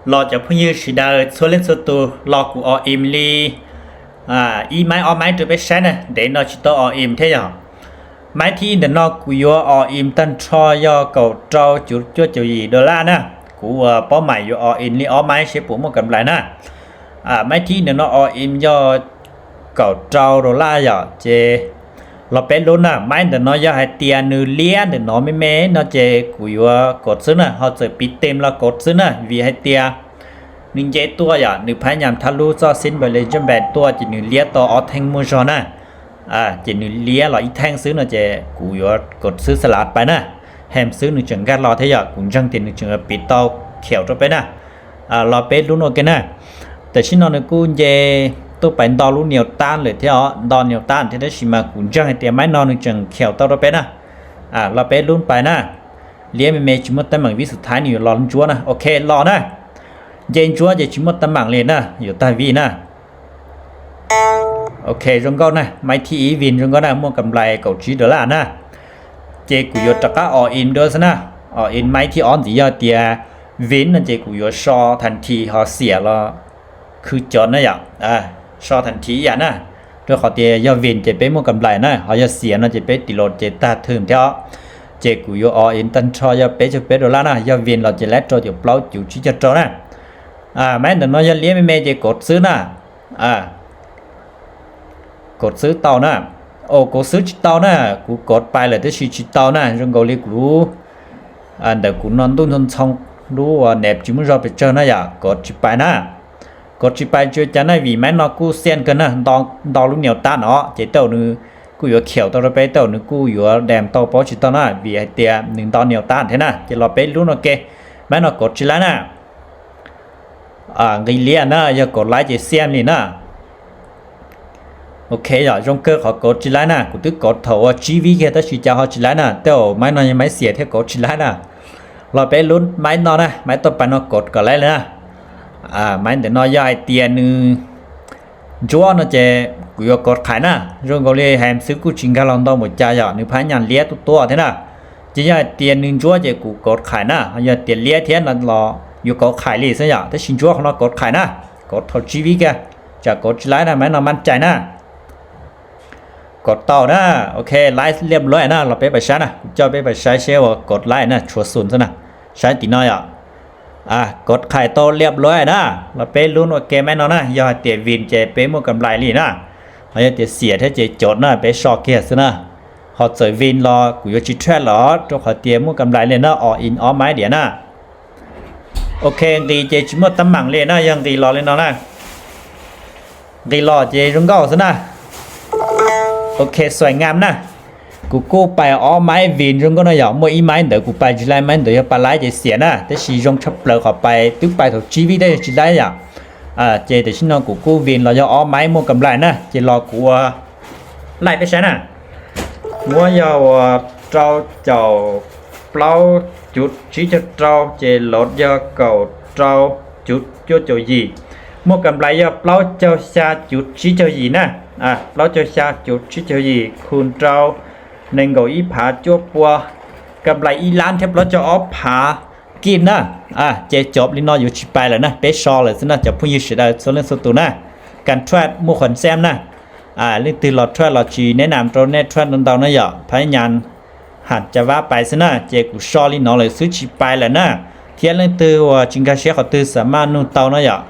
Los cov phooj ywg sawv daws txhua leej txhua tus, los kuv o im li ib maib ob maib rau peb saib na, ntev no tsis tau o im thiab yog. Maib thib ib ntawm no kuv yuav o im tag nrho yog kaum rau cuv cuaj caum yim dollar na. Kuv ua paub mam yuav o im li ob maib seb puas muaj kam nplais na. Maib thib ib ntawm no o im yog kaum rau dollar yom, ces los peb lub na. Maib ntawm no yog hais tias nws liab ntawm no me me no ces kuv yuav kov xwb na, ho txawm piv tem los kov xwb na, vim hais tias nws nce tuaj yom, nws phab nyas thab lub txoj xib npawm le jab npam tuaj ces nws liab tau ob theej muaj zog na. Ces nws liab los ib theej xwb no ces kuv yuav kov xwb xa lav pais na. Hem xwb nws tseem nkag los thiab yom, kuv ntseeg tias nws tseem piv tau khiaum rau peb na. Los peb lub no ke na. Tam sim no nws kuj nce tuaj pais nto lub niam tab lawm thiab os, nto niam tab thiab, tab sis mas kuv ntseeg hais tias maib no nws tseem khiaum tau rau peb na. Los peb lub pais na. Liab me me tsis muaj teeb meem, vib xub thaib nws yuav los ntsuab na. Ok los na. Nce ntsuab ces tsis muaj teeb meem li na, yuav tag vij na. Ok zoo nkauj na, maib thib ib vij zoo nkauj na, muaj kam nplais kaum tsib dollar na. Ces kuv yuav rov qab o im dua xwb na. O im maib thib ob ntxiv, yog tias vij no ces kuv yuav so thas this ho xiam los khwv cov na yom. So thas this ib yam na, rau qhov tias yog vij ces peb muaj kam nplais na, ho yog xiam no ces peb tis los ces tag thwm thiab os. Ces kuv yuav o im tag nrho yog peb caug peb dollar na, yog vij los ces lab rau caum plaub cuv tsib caug rau na. Maib ntawm no yog liab me me ces kov xwb na. Kov xwb tau na. Os, kov xwb tsis tau na, kuv kov pais lawm tab sis tsis tau na, zoo nkaus li kuv lub, ntawm kuv no ntuj ntxhoo ntxhoo, lub uas neb tsis muaj zog pes tsawg na yom, kov tsis pais na. Kov tsis pais tsis ua cas na, vim maib no kuj xiaj kawg na, nto lub niam tab no ces tej zaum nws kuj yuav khiaum tau rau peb, tej zaum nws kuj yuav dem tau paub tsis tau na, vim hais tias nws nto niam tab thiab na. Ces los peb lub no ke, maib no kov tsis laib na. Nqis liab na, yog kov laib ces xiaj li na. Ok yom, zoo kawg qhov kov tsis laib na, kuv twb kov thaum ua tsib vib kiag tab sis cas ho tsis laib na, tej zaum maib no yog maib xiam thiab kov tsis laib na. Los peb lub maib no na, maib tuaj pais no kov kom laib li na. Maib ntawm no yog hais tias nws ntsuab no ces kuv yuav kov qhais na. Zoo nkaus li hem xwb kuj tsis nkag los ntau npaum cas yom, nws phab nyas liab tuaj tuaj thiab na. Ces yog hais tias nws ntsuab ces kuv kov qhais na, yog tias liab thiab no los yuav kov qhais li xwb yom, tab sis ntsuab qhov no kov qhais na. Kov thaum tsib vib kiag, tsam kov tsis laib na, maib no maj cai na. Kov tau na. Ok, laib liab luab na, los peb pais saib na, kuv coj peb pais saib seb uas kov laib na, tshuav xus xwb na. Saib tim no yom. Kov qhais tau liab luab na. Los peb lub ua ke maib no na, yog hais tias vij ces peb muaj kam nplais li na. Ho yog tias xiam thiab ces cov na peb so kiag xwb na. Ho txawm vij los kuv yuav tsis trade los rau qhov tias muaj kam nplais li na, o in ob maib diam na. Ok, nqis ces tsis muaj teeb meem li na, yog nqis los li no na. Nqis los ces zoo nkauj xwb na. Ok, xuaim ngam na. Kuv kuj pais ob maib vij zoo nkauj no yom, muaj ib maib ntawd kuv pais tsis laib, maib ntawd yog pais laib ces xiam na, tab sis zoo tshaj plaws qhov pais twb pais thaum tsib vib tab yog tsis laib yom. Ces tam sim no kuv kuj vij los yog ob maib muaj kam nplais na, ces los kuv ua laij peb saib na. Muab yog uas rau caum plaub cuv tsib caug rau ces los yog kaum rau cuv cuaj caum yim. Muaj kam nplais yog plaub caug xya cuv tsib caug yim na. Plaub caug xya cuv tsib caug yim khu rau nees nkaum ib phav cuaj pua, kam nplais ib lab thiab plaub caug ob phav kij na. Ces cov li no yuav tsis pais lawm na, peb so lawm xwb na cov phooj ywg sawv daws txhua leej txhua tus na. Kam trade muaj khuam xem na. Leej twg los trade los tsis neb nam rau nej trade ntau ntau na yom, phab nyas ham cas vab pais xwb na, ces kuv so li no lawm xwb tsis pais lawm na. Thiab leej twg uas tsis nkag siab qhov twg xam maj nug tau na yom.